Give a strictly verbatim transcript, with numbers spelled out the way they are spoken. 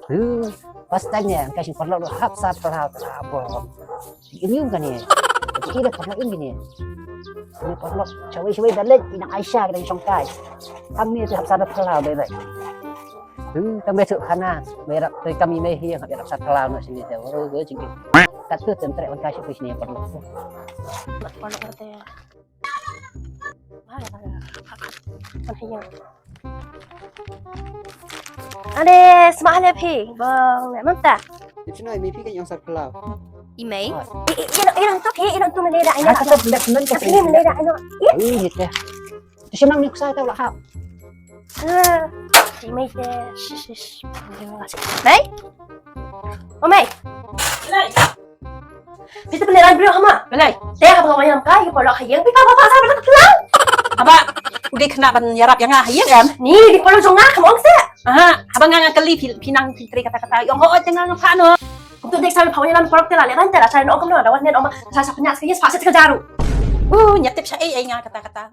Huh, pas tanya, ka shin paralok hap sa paralok, apa? Ini yung kani. Ini paralok ini ni. Ini paralok, shawei shawei balik, inang Aisyah kita shongkai. Kami tu hap sa paralok balik. Huh, kami tu khana, merap tu kami mehi yang hap sa paralok nak sini tu. Oh, gue jingki. Kat tu tentrek langkah sini paralok. Paralok kata ya. Ade, sma hale phi, bong, ne, mam ta. Ito na, imi phi kan yung sa palaw. Imei? Ah. I, i, ino, ino to phi, ino to mele da, ino. Ah, sa palaw, palaw, palaw, palaw. Phi mele da, ino. Iya. Ui, gitu. Ito siya mang nuksa ito, lahap. Ah, imei te, shish, shish. Mei? O mei. Phi te pynlehrain briew ha ma. Balei? Te haba nga wan ïalam kai, ki paralok ha ïing, phi kaba pha sa ba ka tlang. Haba u dei khynnah ban ïarap ïa nga ha ïing em? Ni, dei paralok jong nga, kam ong se. Aha, haba nga nga kylli phi, phi nang phi trei kata kata. Ong hooid ïa nga nga phah noh. Kumto dei sa pha wan ïalam paralok te la lehrain te la sa ong kumno, da wan nen ong ma sa sa pynïaid sa ka ïing sa pha sa ka jaru. Uh, ïa tip sha ei ei nga kata kata.